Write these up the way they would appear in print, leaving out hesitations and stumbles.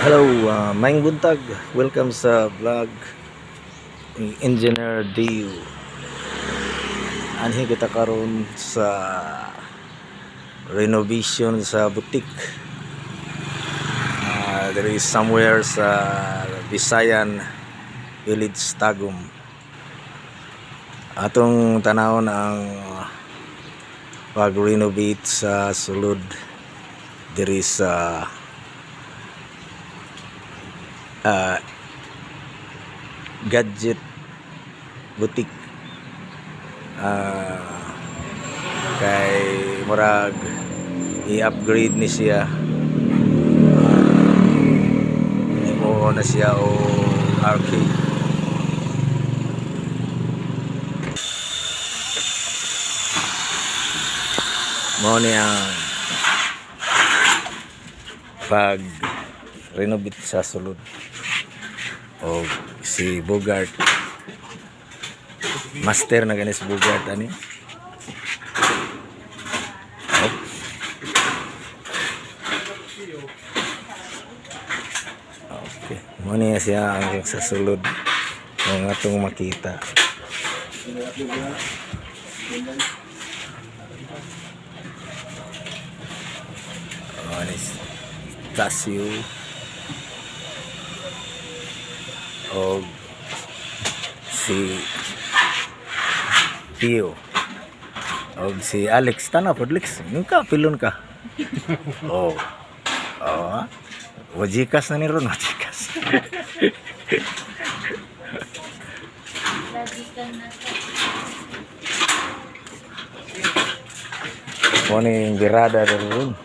Hello, maayong buntag. Welcome sa vlog ni Engineer Dio. Anhi kita karon sa renovation sa boutique. There is somewhere sa Visayan Village, Tagum. Atong tanawon ang pag-renovate sa sulod diri sa gadget boutique. Kay murag i-upgrade ni siya, mo na siya o arcade. Mo ni ang pag renovate sa sulod o si Bogart, master na gani si Bogart ani. Oh. Okay, mo ni siya ang sa sulod ang atong makita. Oh, ni Tasio og si Pio og si Alex tana pod. Alex, yung ka pilon ka. Oh, wajikas na ni ron, wajikas. Lagi ka na sa Mo ni yung birada ron.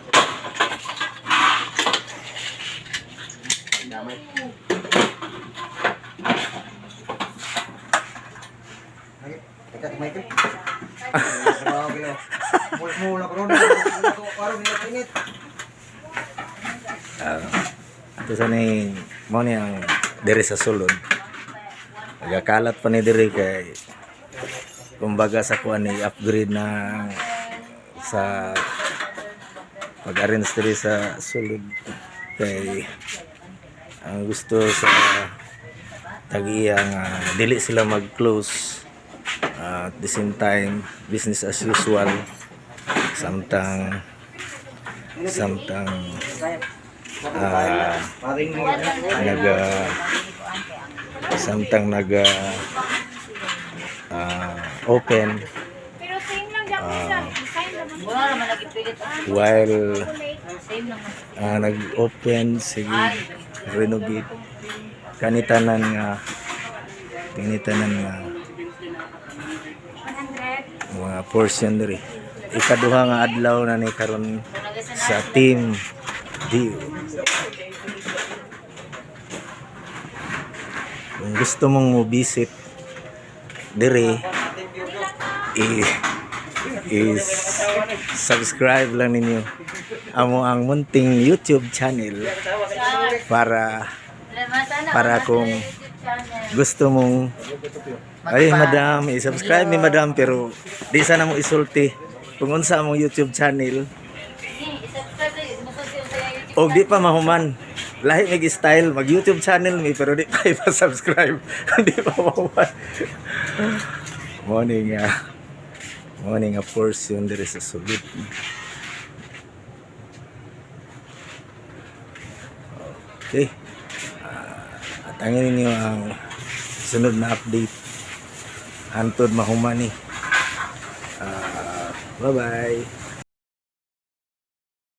Teka, Michael. Grabe oh. Mula ko ron. Mula ko karon nila init. Ito sa ni mo ni ang diri sa sulod. Nagakalat pa ni diri kay kumbaga sa kuan ni upgrade na sa pag-arrange diri sa sulod kay ang gusto sa tag-iya nga dili sila mag-close, at the same time business as usual samtang Paring naga samtang naga open. Pero same lang gapon sa design naman. Wala naman lagi pilit. While Same naman. Nag-open, sige renovate kanitanan nga tinitanan nga 100. mga portion diri. Ikaduha nga adlaw na ni karon sa team Dio. Kung gusto mong mo visit diri i is subscribe lang ninyo amo ang munting YouTube channel para kung gusto mong, ay madam, i-subscribe ni madam, pero di sana mo isulti kung unsa among YouTube channel og di pa mahuman. Lahi mig style mag YouTube channel mi pero di pa ipa-subscribe di pa mahuman. Morning nga portion diri sa sulod. Okay. At angin ninyo ang sunod na update hantod mahuman ni. Bye bye.